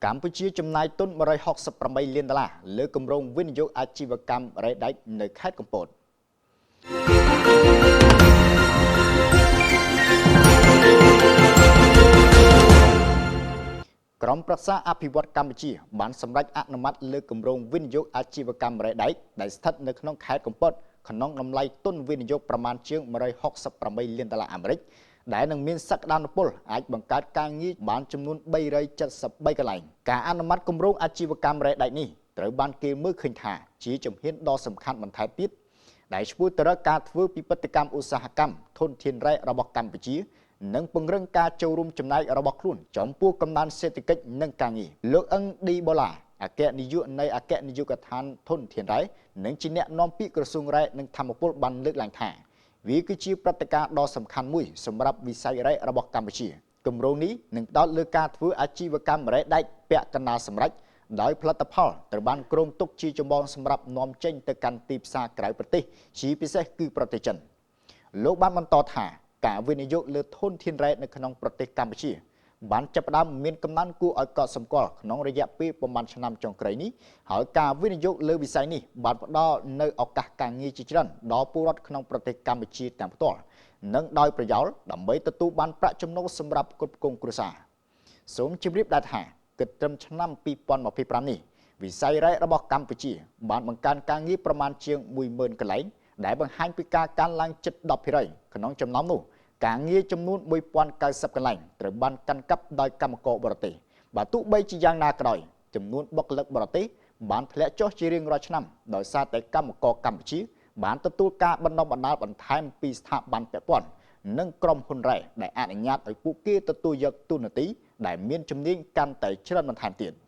កម្ពុជាចំណាយទុន168លានដុល្លារលើគម្រោងវិនិយោគអាជីវកម្មរ៉ែដែកនៅខេត្តកំពត។ ក្រុមប្រឹក្សាអភិវឌ្ឍកម្ពុជាបានសម្រេចអនុម័តលើគម្រោងវិនិយោគអាជីវកម្មរ៉ែដែកដែលស្ថិតនៅក្នុងខេត្តកំពតក្នុងតម្លៃទុនវិនិយោគប្រមាណជាង168លានដុល្លារអាមេរិក ដែលនឹងមានសក្តានុពលអាចបង្កើតការងារបានចំនួន373កន្លែង។ ការអនុម័តគម្រោងអាជីវកម្មរ៉ែដែកនេះត្រូវបានគេមើលឃើញថាជាជំហានដ៏សំខាន់បន្ថែមទៀត ដែលឆ្ពោះទៅរកការធ្វើពិពិធកម្មឧស្សាហកម្មធនធានរ៉ែរបស់កម្ពុជា និងពង្រឹងការចូលរួមចំណែករបស់ខ្លួនចំពោះកំណើនសេដ្ឋកិច្ចនិងការងារ។ លោកអឹងឌីបូឡា អគ្គនាយកនៃអគ្គនាយកដ្ឋានធនធានរ៉ែ និងជាអ្នកនាំពាក្យក្រសួងរ៉ែនិងធម្មពល បានលើកឡើងថា វាគឺជាព្រឹត្តិការណ៍ដ៏សំខាន់មួយសម្រាប់វិស័យរ៉ែរបស់កម្ពុជា។ គម្រោងនេះនឹងផ្ដោតលើការធ្វើអាជីវកម្មរ៉ែដែកពាក់កណ្ដាលសម្រេច ដោយផលិតផលត្រូវបានគ្រោងទុកជាចម្បងសម្រាប់នាំចេញទៅកាន់ទីផ្សារក្រៅប្រទេស ជាពិសេសគឺប្រទេសចិន។ លោកបានបន្តថា ការវិនិយោគលើធនធានរ៉ែនៅក្នុងប្រទេសកម្ពុជាបានចាប់ផ្ដើមមានកំណើនគួរឲ្យកត់សម្គាល់ក្នុងរយៈពេលប្រមាណឆ្នាំចុងក្រោយនេះ ហើយការវិនិយោគលើវិស័យនេះបានផ្ដល់នូវឱកាសការងារជាច្រើនដល់ពលរដ្ឋក្នុងប្រទេសកម្ពុជាទាំងផ្ទាល់និងដោយប្រយោល ដើម្បីទទួលបានប្រាក់ចំណូលសម្រាប់ផ្គត់ផ្គង់គ្រួសារ។ សូមជម្រាបដែរថា គិតត្រឹមឆ្នាំ2025នេះ វិស័យរ៉ែរបស់កម្ពុជាបានបង្កើនការងារប្រមាណជាង10000កន្លែង ដែលបង្ហាញពីការកើនឡើងជិត10% ក្នុងចំណោមនោះ ការងារចំនួន1090កន្លែងត្រូវបានកាន់កាប់ដោយកម្មករបរទេស។ បើទោះបីជាយ៉ាងណាក៏ដោយ ចំនួនបុគ្គលិកបរទេសបានធ្លាក់ចុះជារៀងរាល់ឆ្នាំ ដោយសារតែកម្មករកម្ពុជាបានទទួលការបណ្ដុះបណ្ដាលបន្ថែមពីស្ថាប័នពាក់ព័ន្ធនិងក្រុមហ៊ុនរ៉ែ ដែលអនុញ្ញាតឲ្យពួកគេទទួលយកតួនាទីដែលមានជំនាញកាន់តែច្រើនបន្ថែមទៀត។